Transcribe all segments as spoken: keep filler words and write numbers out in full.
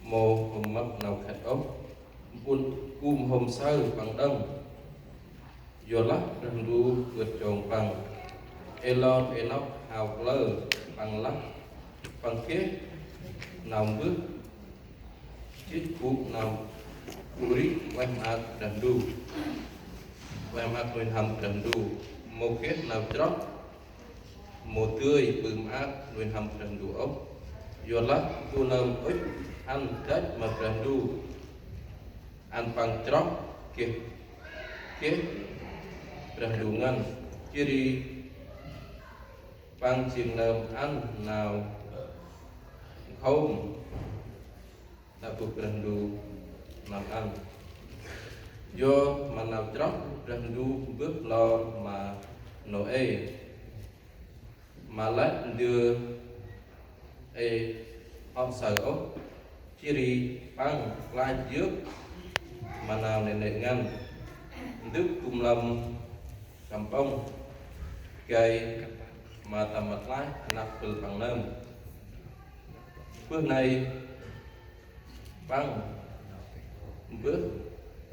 Mâu hôm mâp nau khât ôh, mpun, mpun hôm saơ păng đŏng. Yorlah Brah Ndu bơh chông păng. Ê lor Ênôk hao klơ, păng lah, păng geh nau mbơh, jêh gŭ nau gŭ ri ueh maak Brah Ndu, ueh maak nuih n'hâm Brah Ndu, mâu geh nau chroh, mâu dơi ƀư maak nuih n'hâm Brah Ndu ôh. Yorlah du nơm ŭch ăn dăch ma Brah Ndu, ăn păng chroh geh, geh Brah Ndu ngăn. Jêh ri păng jêng nơm ăn nau nkhôm, nau bơh Brah Ndu nau ăn. Yor ma nau chroh Brah Ndu mbơh lor ma Nôê, ma lĕ ndơ ê hŏ saơ ôh. Jêh ri păng klach yơk ma nau nê nê ngăn, ndưp tum lăm tâm pŏng, gay ma tâm măt klaih anak bâl păng nơm. Bơh nây păng mbơh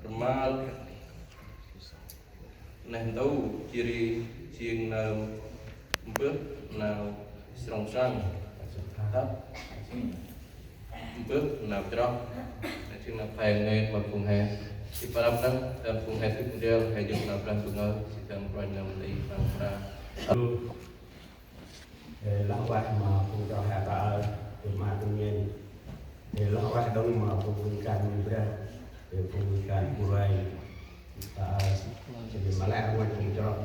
rmal neh ntu, jêh ri jêng nơm mbơh nau srŏng srăng, tât mbơh nau chroh. Nây jêng nau khlay ngăn ma phung he. Jêh ri păng đŏng, tâm phung he tŭk ndrel, he yơk nau Brah Ndu ngơi, jêh dăn kôranh nơm nti păng mra. Ê, lah ueh ma phung chroh he ta aơ, ê, ma phung ngăn. Ê, lah ueh đŏng ma phung, phung kan mĭn Brah, ê, phung kan bu rai ta aơ, jêh ri ma lĕ rngôch phung chroh.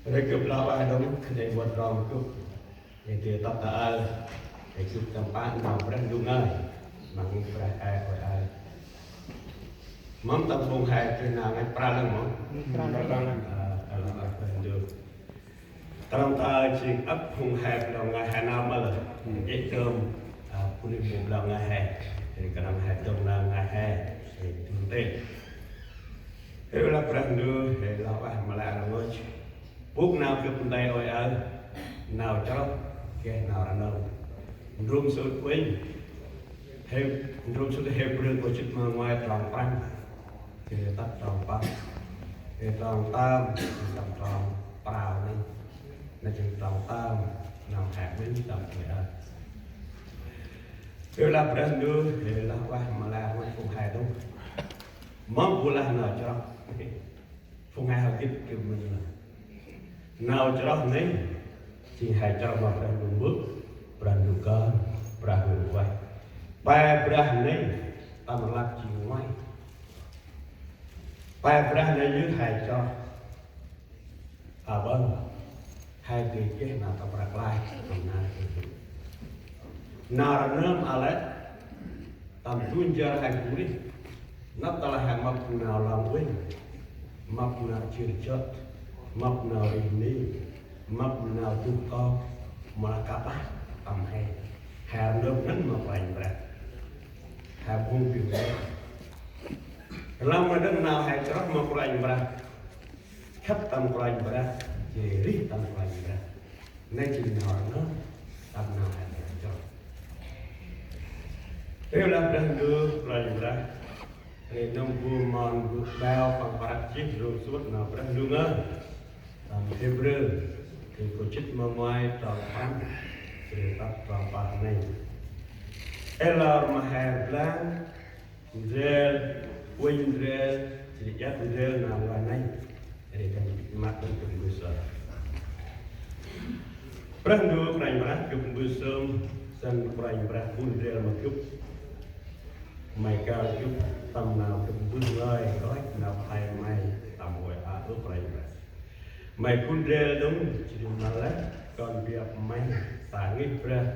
Ri gâp lah ueh đŏng khân ay văt rŏng gâp. Ê, dơi tât ta aơ, ê, gâp tâm pă nau Brah Ndu ngơi, ma ngih Brah he ueh aơ. Mâm tâm phung he, ê, nau ngăn pra lăng mâm. Pra lăng. Ơ, ơ, lah ueh Brah Ndu. Trong ta jêng ăp phung he blao ngơi he nau mâl. Ê, tơm, ơ, bunuyh mâu blao ngơi he. Ê, knŏng he tơm nau ngơi he. Ê, tơm tê. Ê, lah Brah Ndu, ê, lah ueh ma lĕ rngôch. Bôk nau gâp nti ueh aơ. Nau chroh, geh nau rnơm. Ndrôm sŭt uănh. He, ndrôm sŭt Hêbrơ kô̆ jât ma nguay trong prăm. Jêh ri tât trong păh. Ê, trong tơm, tâm trong prao nây. Nây jêng trong tơm, nau he uănh tâm ueh aơ. Ê, lah Brah Ndu, ê, lah ueh ma lĕ rngôch phung he đŏng. Mâm bu lah nau chroh. Phung he hao gĭt gâp mĭn lah. Nau chroh nây, jêng he chroh ma Brah Ndu mbơh, Brah Ndu kơnh, Brah Ndu ueh. Pe Brah nây, tâm rnglăp jêng nguay. Pe Brah nây yơh he chroh. Aƀaơ, he geh geh nau tâm rnglăp, tâm nau geh geh. Nau rnơm a lĕ, tâm du nchar he gŭ rêh. Nđâp tơlah he mâp nau lŏng uănh, mâp nau jêr jŏt, mâp nau rêh ni, mâp nau duh kŏp, mâu lah kah pah tâm he. He rnơm ngăn ma Kôranh Brah. He bŭng bĭu he. Lăm ma đŏng nau he chroh ma Kôranh Brah. Khât tâm Kôranh Brah, jêh rêh tâm Kôranh Brah. Nây jêng nau rnơm, tâm nau he chroh. Ê, lah Brah Ndu Kôranh Brah. Ê, nâm bu mon bu beo păng prăp jêh ndrôm sŭt nau Brah Ndu ngơi. Tâm Hêbrơ, ê, kô̆ jât ma nguay trong prăm, jêh ri tât trong păh nây. Ê, lah ma he blang, ndrel, uănh ndrel, jêh ri iăt ndrel nau ngơi nây. Ri kan măt đŏng gâp mbơh sơm. Brah Ndu Kôranh Brah gâp mbơh sơm, săn Kôranh Brah bu ndrel ma gâp. May kơl gâp tâm nau gâp mbơh ngơi, roi nau khlay may tâm ueh aơ, ơ Kôranh Brah. May gŭ ndrel đŏng, jêh ri ma lĕ kon biăp may ta ngih Brah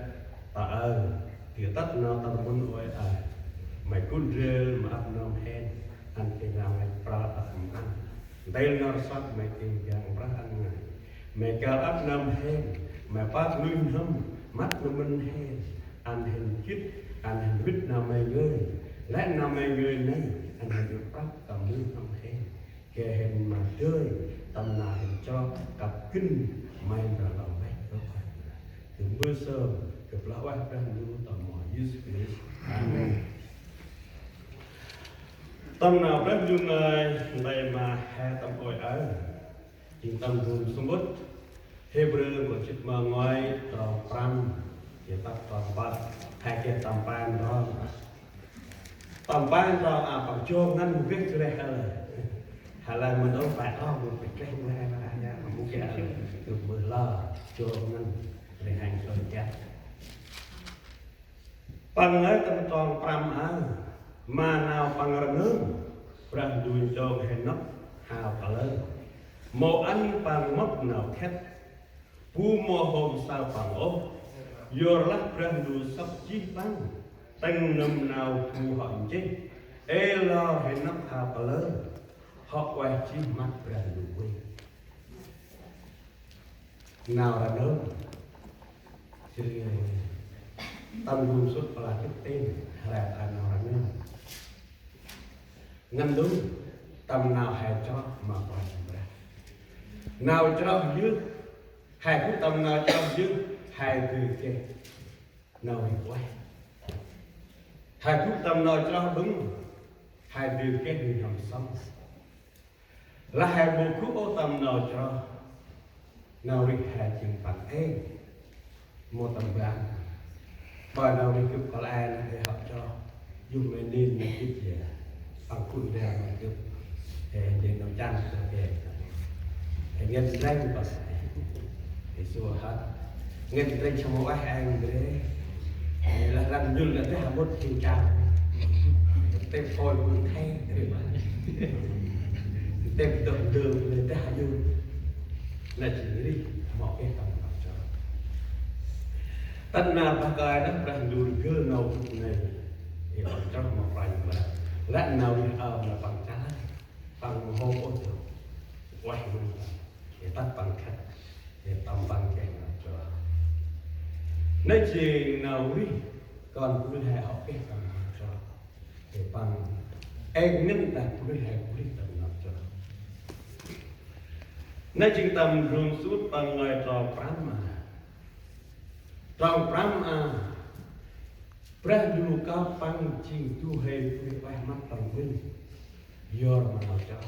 ta aơ, dơi tât nau tâm rmŭn ueh aơ. May gŭ ndrel ma ăp nơm hên, ăn geh nau ngăch prăp ăp măng. Ntil nau rsăk may geh jang Brah ăn ngơi. May kơl ăp nơm hên, may pơk nuih n'hâm măt nơm mĭn hên, ăn hên gĭt, ăn hên wĭt nau may ngơi. Lĕ nau may ngơi nây, ăn hên wĭt prăp tâm nuih n'hâm hên. Gay hên ma dơi, tâm nau hên chroh, kăp gĭn, may mra lŏng may, ơ Kôranh Brah. Gâp mbơh sơm, Kơplah ueh Brah Ndu tâm amoh Yêsu Krist. Amen. Tâm nau Brah Ndu ngơi nti ma he tâm ôi aơ. Jêng tâm ndrom samƀŭt Hêbrơ nkô̆ jê̆t ma nguay trong prăm, jêh tât trong păt, he geh tâm pe ndrŏng. Tâm pe ndrŏng a păng jŏ ngăn mâu geh jêh lĕ he lơi. He lơi mâu dŏng pe ndrŏng mâu geh jêh lĕ he lơi, a ya mâu geh lơi. Gâp mâu lơ jŏ ngăn lĕ hên jŏ jăt. Păng ngơi tâm trong prăm aơ, ma nau păng rnơm, Brah Ndu njŏng Hênôk hao kalơ. Mâu ăn păng mâp nau khât, bu mâu hôm saơ păng ôh. Yorlah Brah Ndu sŏk jêh păng tĭng nâm nau bu hŏ nchih. Ê lor Hênôk hao kalơ, hŏ ueh jêh măt Brah Ndu uê. Nau rnơm. Jêh tâm ndrom sŭt pla jê̆t tĭng, he lĕ ta nau rnơm. Ngăn ndŭng tâm nau he chroh ma Kôranh Brah. Nau chroh yơh, he gŭ tâm nau chroh yơh, he dơi geh nau rêh ueh. He gŭ tâm nau chroh đŏng, he dơi geh nau nhŏm sŏng. Lah he mâu gŭ ôh tâm nau chroh, nau rêh he jêng păng êng, mâu tâm ban. Ƀă nau rêh gâp kăl e nơh ê hŏ chroh, yŭk may nin nơh gĭt yơh, păng gŭ ndrel ma gâp, ê ndrel nau chăn gâp ê. Ê ngăn ndrel păng ê. Ê sua hăt. Ngăn ndrel chăm mâu ueh ê ndrel. Ê lah lăn njŭl lah têh mŭt jêng chăm. Têh phôi gŭ thay. Têh dŏ ndơm nê têh hơ yŭl. Nê jêng rêh mâu geh tâm nau chroh. Tât nau bah kơi nơh Brah Ndu rgâl nau gâp nê. Ê păng chroh ma Kôranh Brah. Lĕ nau rêh aơ nê păng chroh. Păng mâu hôm ôh jêh. Ueh mân păng. Ê tât păng khât. Ê tâm păng geh nau chroh. Nê jêng nau rêh kon bunuyh he hŏ geh tâm nau chroh. Ê păng êng ngăn đah bunuyh he gŭ rêh tâm nau chroh. Nê jêng tâm ndrom sŭt păng ngơi trong prăm a. Trong prăm a. Brah Ndu kơp păng jêng du huê bunuyh ueh măt păng mbơh. Yor ma nau chroh.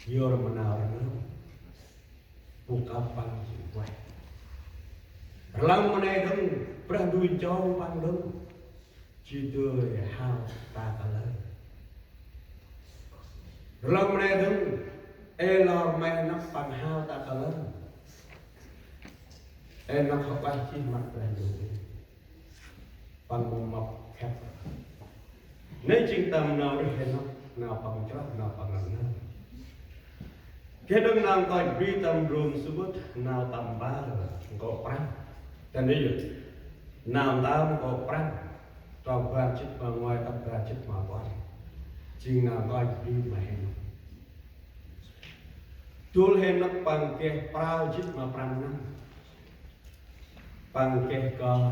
Yor ma nau rnơm. Bu kơp păng jêng ueh. Rlăng ma nê đŏng, Brah Ndu njŏng păng đŏng. Jêh dơi hao ta kalơ. Rlăng ma nê đŏng, ê lor may năp păng hao ta kalơ. Ê năp hŏ ueh jêh măt Brah Ndu. Păng mâu mâp khât. Nê jêng tâm nau rêh Hênôk, nau păng chroh, nau păng rnơm. Geh đŏng nau nkoch bri tâm ndrom samƀŭt, Nau Tâm Mpơl nkô̆ prăm. Tơ nê yơh, Nau Tâm nkô̆ prăm, trong bar jê̆t ma nguay tât bar jê̆t ma puăn. Jêng nau nkoch bri ma Hênôk. Dôl Hênôk păng geh prao jê̆t ma prăm năm. Păng geh kon,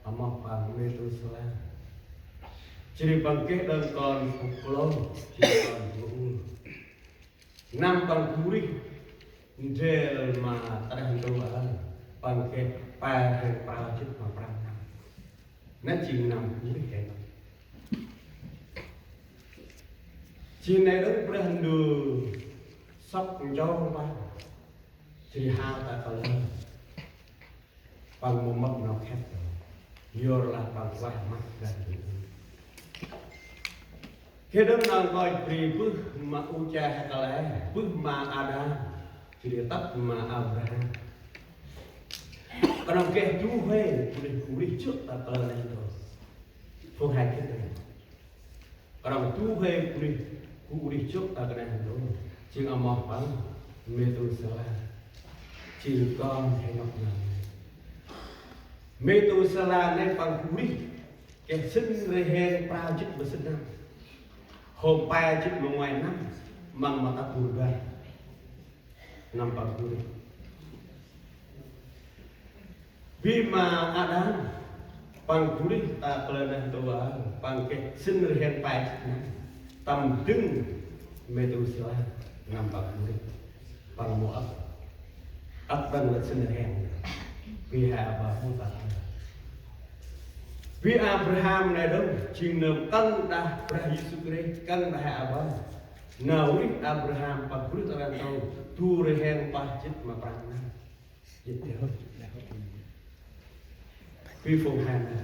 amoh păng Mêtusêla. Jêh ri păng geh đŏng kon bu klô, jêh ri kon bu ur. Năm păng gŭ rêh ndrel ma ta neh ntu aơ, păng geh pe hên prao jê̆t ma prăm năm. Nê jêng năm gŭ rêh Hênôk. Jêh nê đŏng Brah Ndu sŏk njŏng păng. Jêh ri hao ta kalơ. Păng mâu mâp nau khât. Yorlah păng ueh măt Brah Ndu. Geh đŏng nau nkoch bri bơh ma u che he kăl e, bơh ma Ađam. Jêh ri tât ma Abraham. Knŏng geh du huê bunuyh gŭ rêh jŏ ta kalơ neh ntu. Phung he gĭt nê. Knŏng du huê bunuyh gŭ rêh jŏ ta kalơ neh ntu. Jêng amoh păng Mêtusêla. Jêng kon Hênôk nơh. Mêtusêla nê păng gŭ rêh geh sĭn rhiăng prao jê̆t ma sĭn năm. Hôm pe jê̆t ma nguay năm, măng ma tât bu rbăn. Năm păng gŭ rêh. Bơh ma Ađam, păng gŭ rêh ta kalơ neh ntu aơ, păng geh sĭn rhiăng pe jê̆t năm. Tâm dâng Mêtusêla, năm păng gŭ rêh. Păng mâu ăp. Ăp đŏng lĕ sĭn rhiăng. Bơh he aƀaơ mâu tât. Bri Abraham nây đŏng jêng nơm kăng đah Brah Yêsu Krist, kăng đah he aƀaơ. Nau rêh Abraham pă bri ta răng tông, du rhiăng pă jât ma prăng năm. Jêh dơm. Bri phung he nây.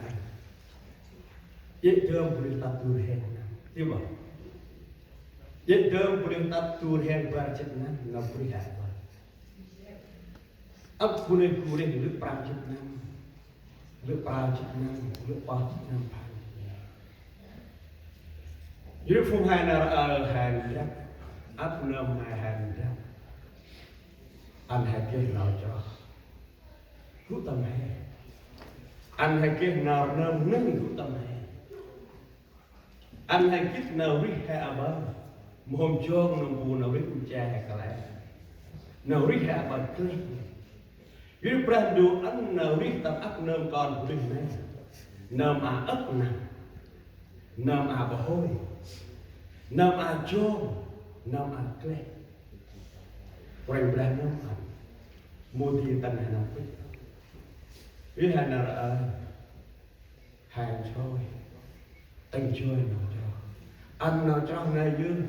Jêh dơm bri ta du rhiăng năm. Tih bơh. Jêh dơm bri ta du rhiăng bar jât năm, nau bri he aƀaơ. Ăp bu nây gŭ rêh lưh prăm jât năm, lưh prăm jât năm, lưh pơh jât năm pham. Jêh ri phung he nar aơ he ndrăp, ăp nơm he he ndrăp. Ăn he geh nau chroh, gŭ tâm he. Ăn he geh nau rnơm nâng, gŭ tâm he. Ăn he gĭt nau rêh he aƀaơ. Mâu hôm jong nơm bu nau rêh u che he kăl e. Nau rêh he aƀaơ gleh. Yor ri Brah Ndu ăn nau rêh tâm ăp nơm kon bunuyh nây. Nơm a âk nâng. Nơm a bơhôi. Nơm a jong. Nơm a gleh. Kôranh Brah nơm ăn. Mâu di tăng he nơm pit. Yor he nar aơ. He nchoi, tĭng nchoi nau chroh. Ăn nau chroh nây yơh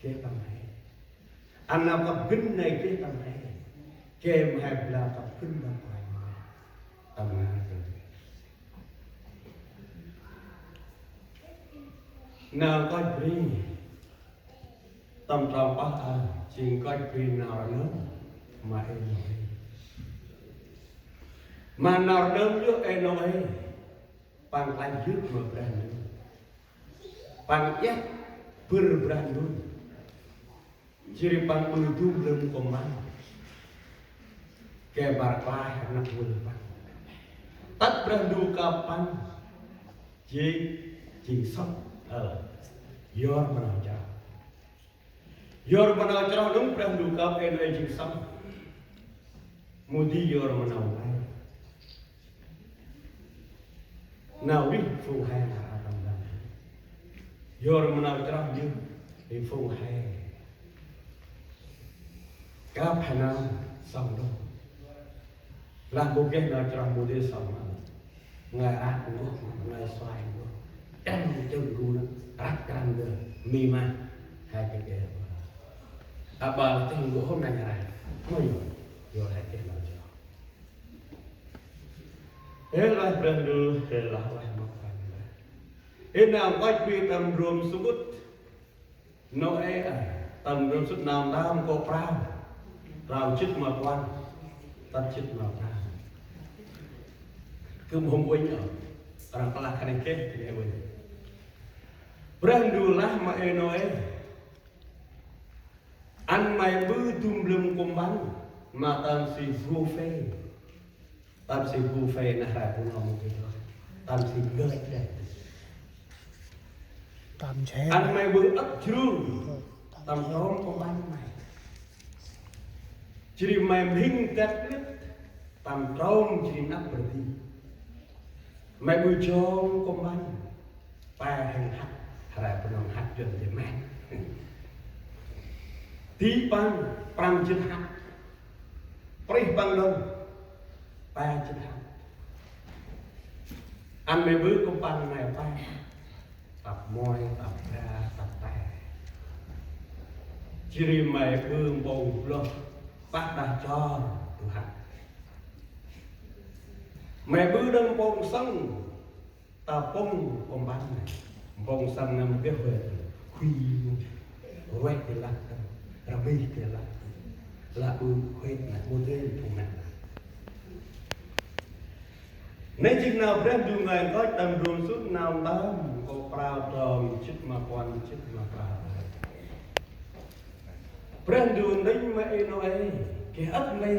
geh tâm he. Ăn nau kăp gân nây geh tâm he. Geh ma he blau kăp gân ma Kôranh. Tâm nau chroh. Nau nkoch bri. Tâm trong pah a, jêng nkoch bri nau rnơm ma Ênôê. Ma nau rnơm yơh Ênôê. Păng klach yơk ma Brah Ndu. Păng iăt bâr Brah Ndu. Jêh ri păng ƀư du mlâm kŭmpăn. Gay bar klaih rnăk vâl păng. Tât Brah Ndu kơp păng. Jêng, jêng sŏng. Ơ. Yor ma nau chroh. Yor ma nau chroh đŏng Brah Ndu kơp Ênôê jêng sŏng. Mâu di yor ma nau ngai. Nau rêh phung he nar aơ tâm ban. Yor ma nau chroh yơh ri phung he. Kơp he nơm sŏng đŏng. Lah mâu geh nau chroh mâu di sŏng ma. Ngai rak ngôk, ngai suai ngôk. Chăng chăng gŭ nơm, rak krăn gơ, mi ma. He geh geh. Aƀaơ tĭng gŭ hôm nai ngai rak. Mâu yor, yor he geh nau chroh. Ê lah Brah Ndu, ê lah lah mâp Brah Ndu. Ê nau nkoch bri tâm ndrôm samƀŭt Nôê, ơ, tâm ndrôm samƀŭt Nau Ntơm nkô̆ prao. Prao jât ma puăn. Tât jât ma prao. Kư̆m hôm uănh ơ. Arăng plah kơt nây geh, kơt nây uănh. Brah Ndu lah ma Ênôê. Ăn may ƀư du mlâm kŭmpăn, ma tơm si bu phê. Tơm si bu phê nơh rai bu nơm mâu geh. Tơm si ngơi đê. Tơm si. Ăn may ƀư ăp jrung. Tơm si. Tơm trôm kŭmpăn may. Jêh ri may mhĭng dak lĕt. Tơm trôm jêh ri năp bơh di. May ƀư jong kŭmpăn. Pe hĕng hăt, hra Bunong hăt Yuăn jêh mĕt. Di păng prăm jât hăt. Prêh păng đŏng pe jât hăt. Ăn may ƀư kŭmpăn may pe. Tăp môi, tăp bra, tăp te. Jêh ri may ƀư mpông bloh, pah đah chor, du hăt. May ƀư đŏng mpông sâng. Ta pŭng kŭmpăn nây. Mpông sâng nơm geh huêt. Khuê. Huêt ti lăk. Rmih ti lăk. Lah ƀư huêt nây mâu dơi phung nây. Nây jêng nau Brah Ndu ngơi nkoch tâm ndrôm samƀŭt Nau Ntơm nkô̆ prao, trong jât ma puăn, jât ma prao. Brah Ndu ntĭnh ma Ênôê, geh âk nây.